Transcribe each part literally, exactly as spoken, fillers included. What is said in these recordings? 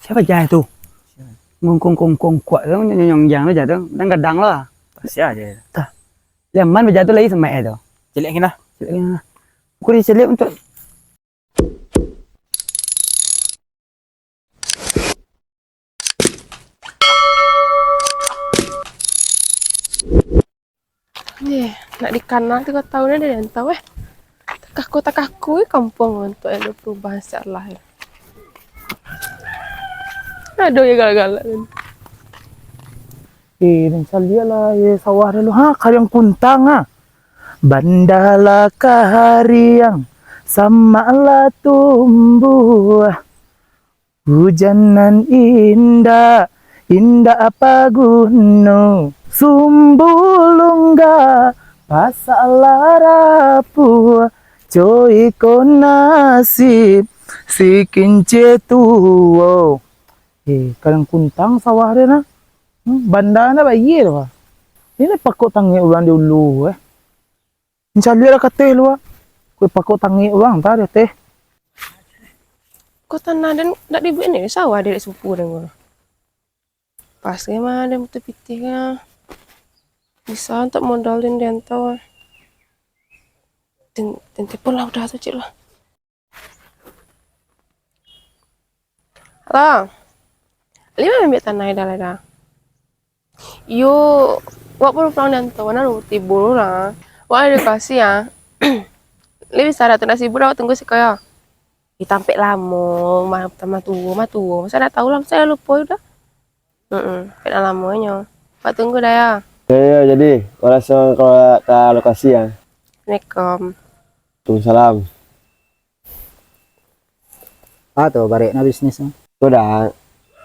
Sia bajai tu? Ngongkong-kongkong kuak tu, nyonyong jang tu, jatuh. Dan gadang lah. Sia aja. Tah. Liaman bajai tu lai semak tu. Ciliak kina. Ciliak kina. Aku diciliak untuk Eh, nak dikanal tigo tahun dah di rantau, eh. Takaku-takaku, eh, kampuang untuk ada perubahan secara lahir. Aduh, ya galak-galak kan. Eh, dan caliak lah, eh, sawah dulu. Ha, kariang kuntang, ha. Bandalah kariang, samaklah tumbuah. Hujan nan indak, indak apa guno. Sumbu lunggak, pasak lah rapuah. Coi ko nasib, si kincir tuo. Eh, kariang kuntang sawah dia nah. Hmm, banda nah bayie tu, ah. Ini pakok tangik urang di ulu, eh. Mancaliak lah ka ateh lu, ah. Kue pakok tangik urang, antah di ateh. Ko tanah den dak dibuek ni, sawah dek sepupu den ko. Pas ke mah den butuh pitih ka. Bisa untuak modal den di rantau. Den, den telepon lah udah tu, cik lah. Halo. Lai maambiak tanah dah lah dah. Yo, wak baru pulang di rantau, nah, lu tibo lu lah. Wak ado lokasi, ah. Lai bisa dak tu, dak sibuk dak, wak tunggu siko yo. Di tampek lamo, mah, mah tuo, mah tuo. Masa dak tahu lah, masa dak lupo dah. Heeh, tampek lamonyo. Wak tunggu dah yo. Yo, yo, jadi, wak langsuang ka, ka lokasi, ah. Assalamualaikum. Waalaikumsalam. Ah, tu barek nah bisnis tu. Tu dah,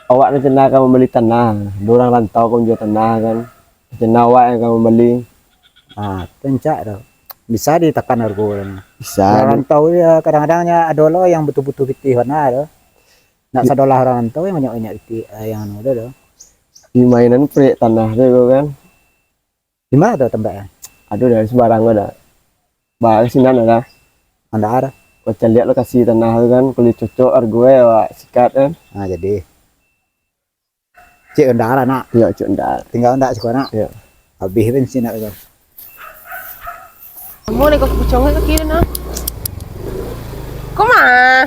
awak rencana ka mambali tanah. Ado urang rantau ka manjua tanah kan. Rencana awak nan ka mambali. Ah, tu rancak tu. Bisa ditakan hargo kan. Bisa. Urang rantau yo kadang-kadang nyo ado lo nan butuh-butuh pitih bana tu. Nak sadolah urang rantau yo banyak-banyak pitih, eh, nan anu tu tu. Di mainan proyek tanah tu kan. Di ma tu tampeknyo? Aduh, dari subarang ko dah. Ba, ka sinan dah. Anda arah? Macam liek lokasi tanah tu kan, kalau cocok hargo e, awak sikat kan. Ah, jadi. Cek Unda lah, nak. Yo, cek Unda. Tingga Unda siko, nak. Yo. Abih bensin nak tu. Kamu nak kau kucing ke kiri, nak? Kau mah?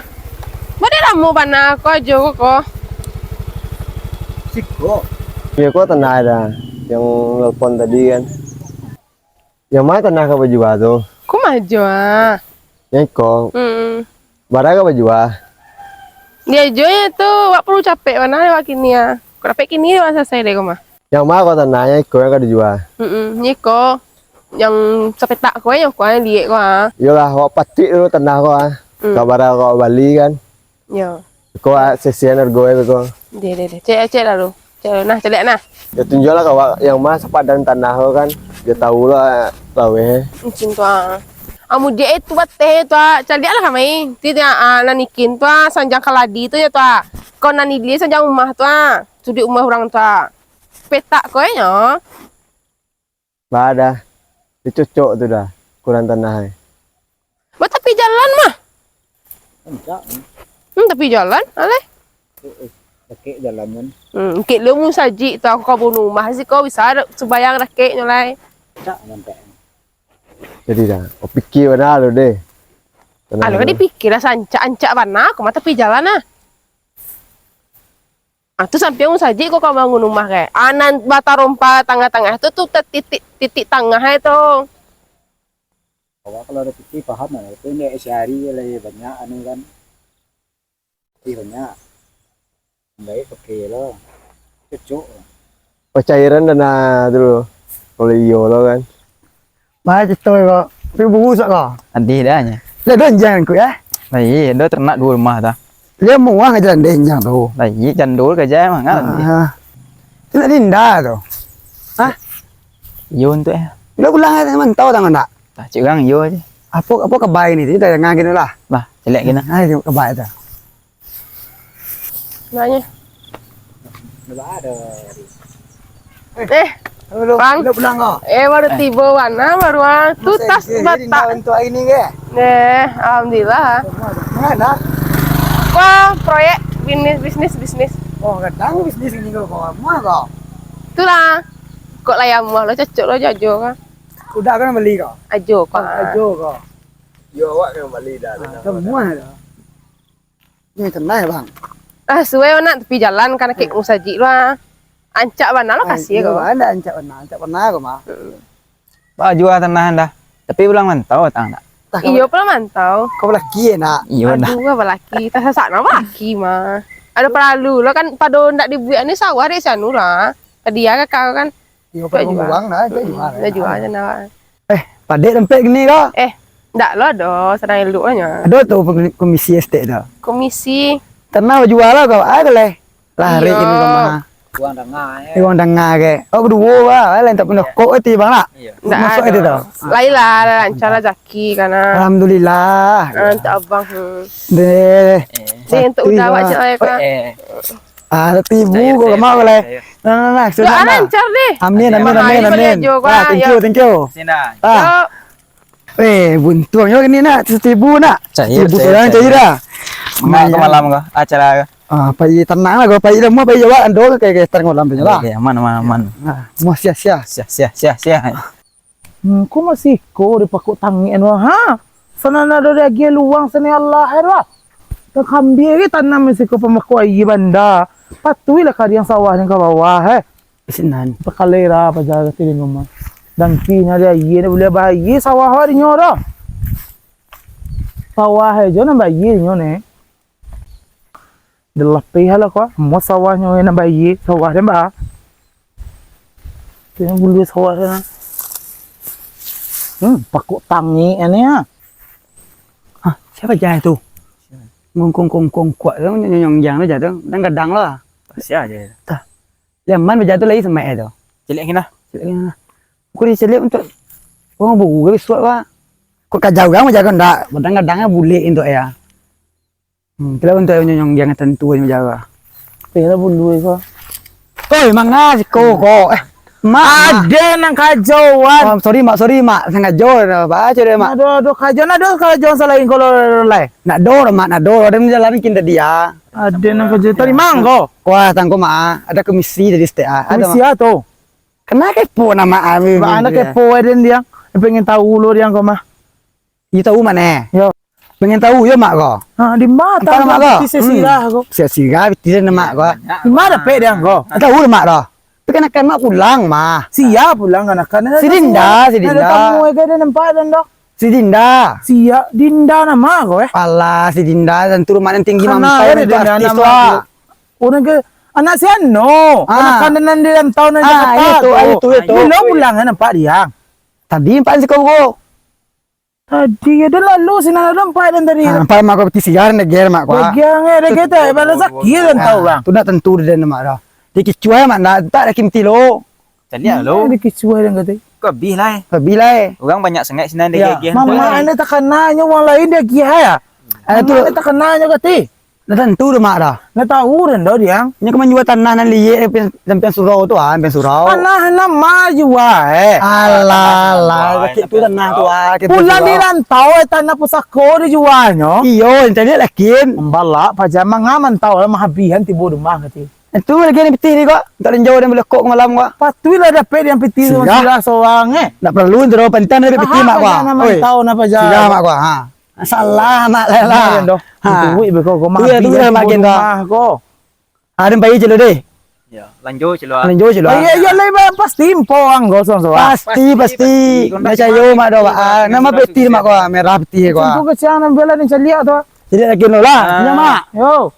Bade lamo bana ko ajo ko, ko. Siko. Yo, ko tanah dah. Nan nelpon tadi kan. Nan ma tanah ka bajua tu? Ko mah ajo ah. Nan iko. Hmm. Bara ka bajua? Di ajo nyo tu, wak paralu capek bana wak kini ah. Ko dapek kini wak salasai deh ko mah. Nan ma ko tanah, nan iko nan ka dijua? Hmm, nan iko. Nan sapetak ko, nan ko nan liek ko ah. Iyolah, wak patuik dulu tanah ko ah. Hmm. Ka bara ko bali kan. Yo. Ko, ah, sesian hargo e ko. Deh, deh, deh. Cek, cek lalu. Cek lalu. Nah, caliak nah. Yo, tunjuaklah ka awak nan ma sapadan tanah ko kan. Bia tahu lah laweh. Macam tu ah. Amu dia itu bateh tu ah. Caliaklah kami. Ti dia, ah, nanikin tu ah, sanjang kaladi tu ya tu ah. Kau nanilie sanjang rumah tu ah. Suduik rumah urang tu ah. Petak ko e nyo. Bah dah, dicocok tu dah, ukuran tanah e. Bah tapi jalan mah. Rancak, hmm. Hmm, tapi jalan, aleh. Eh, eh, dakek jalan kan. Hmm, kek lu musajik tu aku ka bunuh rumah siko bisa dak sumbayang dakeknyo lai. Rancak nampaknyo. Jadi dah, kau pikir bana lu deh. Tenang. Alah, dulu. Kan dipikir lah, sancak-ancak bana, aku mah tapi jalan ah. Ah, tu sampiang musajik ko ka bangun rumah, kan? Ah, nan batarompa tangah-tangah tu, tu tatitik, titik tangah e tu. Awak kalau ado pitih paham lah, tapi indak sahari lai banyak anu kan. Pitih banyak. Baik pakai lo. Cocok lah. Oh, cairan dana tu lo. Kalau iyo lo kan. Mari kito ko. Tapi burusak ko. Adih dah nyo. Lah, ado anjiang ko, yo? Lah, iyo, ado taranak duo rumah tu. Lah, muah aja ado anjiang tu. Lah, iyo, jandul ka aja mah, kan? Ah. Tu nak dinda tu. Hah? Iyo, untuak, eh. Lah, pulang ka mantau tangan dak? Tah, cik urang, iyo aja. Apo, apo kabai ni? Kita jangan kini lah. Bah, caliak kini. Ah, itu kabai tu. Banyak. Eh, Bang. Udah pulang kau? Eh, baru tibo bana, baru ah. Tu tas batak. Untuk hari ni ke? Eh, alhamdulillah. Mana? Wah, proyek bisnis, Bisnis, bisnis. Oh, gadang bisnis ini ko, ko. Muah ko? Itulah. Kok lai amuah lo, cocok lo, ajo ka. Udah kan bali ko? Ajo ka. Ajo ko. Yo, awak kan bali dah. Ah, kan muah dah. Ni tenang ya, Bang. Ah, suwe nak tepi jalan kan, kek musajik lo, ah. Ancak bana lo, kasih ko. Iyo, ancak bana, ancak bana ko mah. Bak jua tanah dah. Tapi pulang mantau datang dak? Iyo, pulang mantau. Kau balaki nak? Iyo dah. Aduh, balaki. Tak sasak nak balaki mah. Ada paralu lo kan, pado ndak dibuek ni sawah dek si anu lah. Ka dia ka kau kan. Iyo, pado buang lah, tak jua. Tak jua aja nak. Eh, padek dompet gini ko? Eh, ndak lo ado, sadang elok nyo. Ado tu komisi estek tu. Komisi. Tanah bajua lah ko, ah, boleh. Lah, hari ini ko mah. Uang danga, eh. Eh, uang danga ke? Oh, keduo, bah. Lain tak pernah kok itu, Bang, nak? Iyo. Ndak masuk ado itu tu. Lain lah, lancar lah rezeki, kan, ah. Alhamdulillah. Ah, untuk abang, hmm. Deh. Eh. Deh, untuk udah awak cek lah, Kak. Eh. Ah, tibu ko mah boleh. Nah, nah, nah, sudah lah. Lancar deh. Amin, amin, amin, amin. Ah, thank you, thank you. Sini. Ah. Eh, buntuang yo ni nak, satibu nak. Cair, satibu cair, cair dah. Mangga ko malam ko, acara ko? Ah, pai tenang lah ko, pai dah, muah pai jawab ando ke, ke, ke, terang malam tu lah. Oke, aman, aman, aman. Ah, muah sia-sia. Sia, sia, sia, sia. Hmm, ko masih ko dipakok tangik anu, ha? Sanan ado diagiah luang sani Allah, ha, dah. Takambia ke tanam masih ko pambakok aia banda. Patuilah kariang sawah nan ka bawah, eh. Sinan. Takalera paja ka tadi rumah. Dangki nyo di aia, ndak buliah baia sawah awak dinyo doh. Sawah ajo nan baia dinyo ne. Dilapeh lah ko, amuah sawahnyo nan baia, sawah den ba. Tu nan bulu sawah tu nah. Hmm, pakok tangik ni ah. Hah, sia jan tu? Ngongkong-ngongkong kuat tu, nyonyong jang tu jatuh. Dan gadang lah. Sia je. Tah. Leman baja tu lai semak e tu. Caliak kini lah. Caliak kini lah. Bukan dicaliak untuak urang buru ke bisuak, Pak. Kok kaja urang bajago ndak? Kadang-kadang bulek untuak ya. Hmm, kira untuak nyonyong jangan tantu aja bajago. Kira bulu ko. Oi, manga siko ko. Eh, mak, mak. Ade nan kajoan. Oh, sorry, mak, sorry, mak. Sangajo dah baca deh, mak. Ado, ado kajoan, ado kajoan salain kalau lai. Nak do, mak, nak do. Ada jalan kin tadi ya. Ade nan kajo tadi mangko. Kuah tangko mah, ada komisi dari S T A. Ada, komisi mah. Apo tu? Kena kepo nama ami. Ba anak kepo ade diang. Pengen tahu lo diang ko mah. Iyo tahu mak ne? Yo. Pengen tahu yo mak ko. Ha, di ma tahu mak ko? Pitih sirah ko. Sirah pitih mak ko. Di ma dapek diang ko? Tahu mak doh. Tapi kan akan mak pulang mah. Sia pulang kan akan. Si Dinda, si Dinda. Tamu ega ade nampak dan doh. Si Dinda. Sia, Dinda nama ko, eh? Alah, si Dinda, tantu rumah nan tinggi mampai, itu artis tu, ah. Urang ke, anak si Ano, ah. Anak kandanan di rantau nan Jakarta itu, tu. Ah, itu, itu. Bilo pulang, eh, nampak diang? Tadi nampak si Kongko. Tadi ado lalu, sinan ado nampak dan tadi. Ah, nampak mak ko piti sigar, neger mak ko, ah. Neger, eh, neger tu, eh, bala sakit rantau urang. Tu nak tantu dia nama dah. Dia kicuai mak, nak, tak ada kimti lo. Caliak lo. Dikisuah dan kati. Kok abih lai? Abih lai. Urang banyak sangaik sinan diagiah. Mamak ane takananyo urang lain diagiah ya. Mamak ane takananyo kati. Ndak tantu doh mak dah. Ndak tahu doh diang. Nyo ka manjua tanah nan liek sampiang surau tu ah, sampiang surau. Tanah nan ma jua eh. Alah, alah, sakik tu tanah tu ah. Pulang di rantau eh, tanah pusako dijuanyo. Iyo, caliak lakin. Mambalak paja manga mantau lah mahabihan tibo rumah kati. Itu lagi ni pitih ni kok. Tak lenjau dan boleh kok malam kok. Patuilah dapek diang pitih tu sirah sorang eh. Ndak perlu tu pantan dapek pitih mak kok. Oi. Tahu napa jalan. Sirah mak kok. Ha. Salah mak lela. Ha. Itu wik beko ko mah. Tu ya tu dah makin dah. Ada pai je lo deh. Ya, lanjut je lo. Lanjut je lo. Iya iya lai pasti empo ang kosong so. Pasti pasti. Percayo mak doh. Nama pitih mak kok merah pitih kok. Tunggu kecang nan bela ni caliak tu. Jadi lagi lo lah. Nya mak. Yo.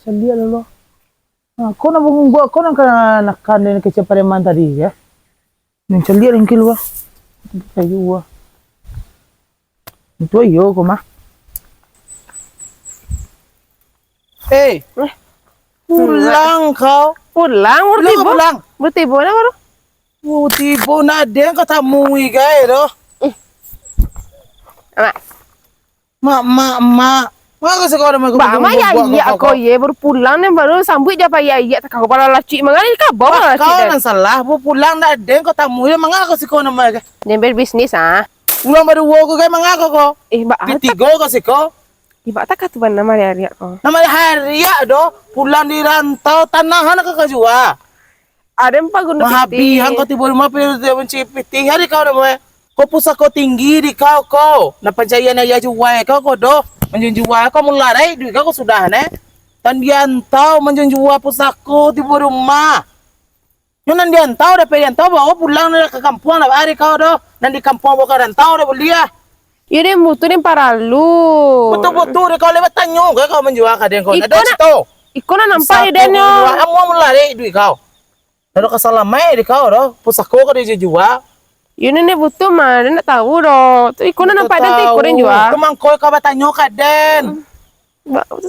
Caliak dulu. Nah, ko nak bangun buat ko nak kena nakan dari kecil pareman tadi ya. Nan caliak ringkil wah. Kayu wah. Itu iyo ko mah. Eh, pulang kau. Pulang, baru tibo. Pulang. Baru tibo nah baru. Oh, tibo nak ada yang kau tamui gai doh. Mak. Mak, mak, mak. Manga siko ado mak. Ba, mak ya, iya ko ye baru pulang ni baru sambuik je apa iya iya tak kau pala lacik manga ni kaba pala lacik. Kau nan salah, bu pulang ndak ada kau tamu ya manga kau siko nama ke. Nyambil bisnis ah. Urang baduo ko gai mangako ko? Eh, bak Di tigo ko siko? Ih, bak takah tu bana mariak-riak ko. Nan mariak-riak doh, pulang di rantau, tanah nak ka jua. Aden paguno Mahabihan pitih. Kau tibo rumah pi-, pi-, pitih hari kau dah, boy. Kau pusako tinggi di kau, kau. Nak pancaian ayah jual kau, kau doh. Manjun jua kau mularai duit kau, kau sudah, neh. Tan di antau manjun jua pusako tibo rumah. Nyo nan di antau, dapek di antau, bawa pulang lah ka kampuang lah, ari kau doh. Nan di kampuang bawa ka rantau, dah buliah. Iyo, den butuh, den paralu. Butuh-butuh dek kau lewat tanyo, kau, kau manjua ka den kau. Iko nak, iko nak nampak di den nyo. Amuah mularik duit kau. Lalu ka salamaik dek kau doh, pusako ka dijua. Iyo, nenek butuh mah, den nak tahu doh. Tu iko nak nampak den, tu iko den jua. Tu mangko kau batanyo ka den.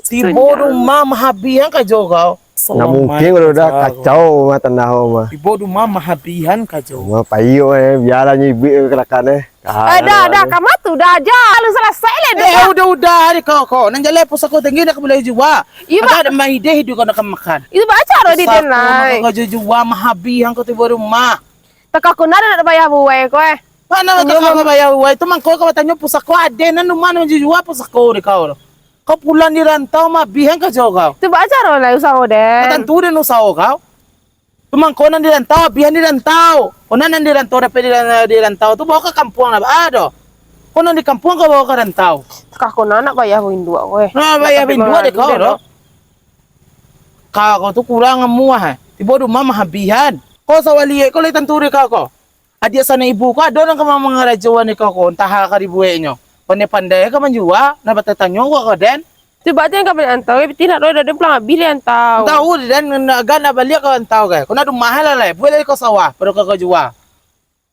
Tibo rumah mahabihan kajo kau. Ndak mungkin kalau dah kacau mah tanah kau mah. Tibo rumah mahabihan kajo. Mah payuang, eh, bialah nyo ibuik karakan, eh. Eh, dah, dah, kama tu dah aja. Lalu salasai lah dah. Eh, udah, udah, ari kau, kau. Nan jaleh pusako tinggi nak ka buliah jua. Iyo, agak ada maideh hidup kau nak ka makan. Itu baca roh di den lai. Pusako nak ka jua mahabihan kau tibo rumah. Takah ko ndak ado nak bayar buai ko, eh. Mana takah ko bayar buai? Tu mangko kau batanyo pusako ade nan rumah nan jua pusako di kau tu. Kau pulang di rantau, mabihan kajo kau. Tu baa caro lai usaho den? Tantu den usaho kau. Tu mangko nan di rantau, abihan di rantau. Kau nan, nan di rantau dapek di, di rantau tu bawa ka kampuang lah, baa doh. Kau nan di kampuang kau bawa ka rantau. Takah ko nak bayar induak ko, eh. Nah, bayar induak dek kau doh. Kau, kau tu kurang amuah, eh. Tibo rumah mahabihan. Kau sawaliak kau lai tantu dek kau ko. Adiak sanak ibu ko ado nan ka mangarajoan iko ko, antah ka dibueknyo. Pandai-pandai ka manjua, nan batatanyo ko ka den. Tu baa den ka baliak antau, eh, pitih nak doh, den pulang abih lai antau. Antau den, nak, agak nak baliak ka antau ka. Ko nak rumah lah lai, buek lai ko sawah, pado ka, ka jua.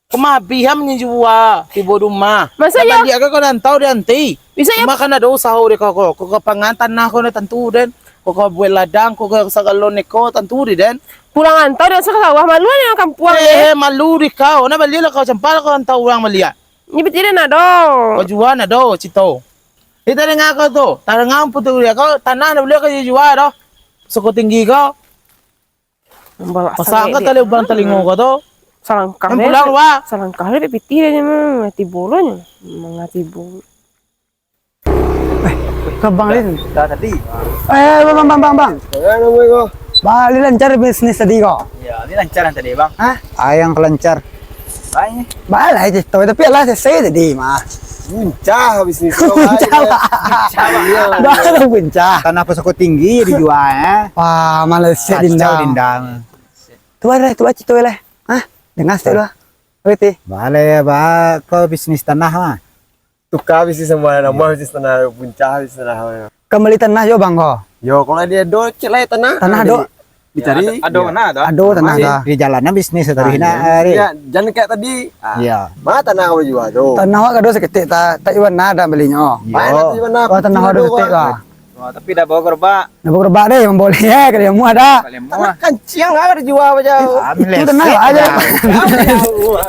Ko mahabihan manjua, tibo rumah. Masa nak baliak ka ko antau den anti. Bisa yo. Cuma kan ado usaho dek kau ko, ko ka pangan tanah ko nak tantu den. Kau ka buek ladang, kau ka sagalo neko, tantu di den. Pulang antau di sawah, malu di kampuang, eh, eh. Malu di kau, nak baliak lah kau, campah lah kau antau urang baliak. Ni pitih den ado. Kau jua ndak ado cito. Ni tadanga kau tu, tadanga putuih dia kau, tanah ndak buliah kau jua doh. Pusako tinggi kau. Masak angkat tali ubang talingo kau tu. Salangkah. Nan pulang, Wak. Salangkah dek pitih den mah, mati bolonyo. Mangati bulu. Eh, ka bang Lin. Dah tadi. Eh, bang, bang, bang, bang. Bang, ni lancar bisnis tadi ko? Ya, ni lancar yang tadi, Bang. Hah? Ah, yang lancar. Baik. Baiklah, itu, tapi alah selesai tadi mah. Buncah bisnis ko, Bang. Buncah, Bang. Iyo. Baru buncah. Tanah pusako tinggi dijual, eh. Wah, Malaysia dindang. Dindang. Tu lah, tu lah cerita lah. Hah? Dengar sikit lah. Apa tu? Balai, Bang. Ko bisnis tanah mah. Tuka bisnis samua, nambah bisnis tanah, buncah bisnis tanah. Ka bali tanah jo, Bang, ko? Yo, kalau di ado, cek lai tanah. Tanah ado? Dicari. Ado tanah ado. Ado tanah ado. Di jalan bisnis tadi nak ari. Yo, jan kayak tadi. Iyo. Ma tanah kau jua tu? Tanah awak ado saketek, ta, ta iwan ado balinyo. Yo. Wah, tanah ado saketek, Bang. Wah, tapi dah bawa gerobak. Dah bawa gerobak deh, mamboleh, eh, kalau yang muah dah. Kalau yang muah. Tanah kanciang lah dijua aja. Itu tanah aja. Ya Allah.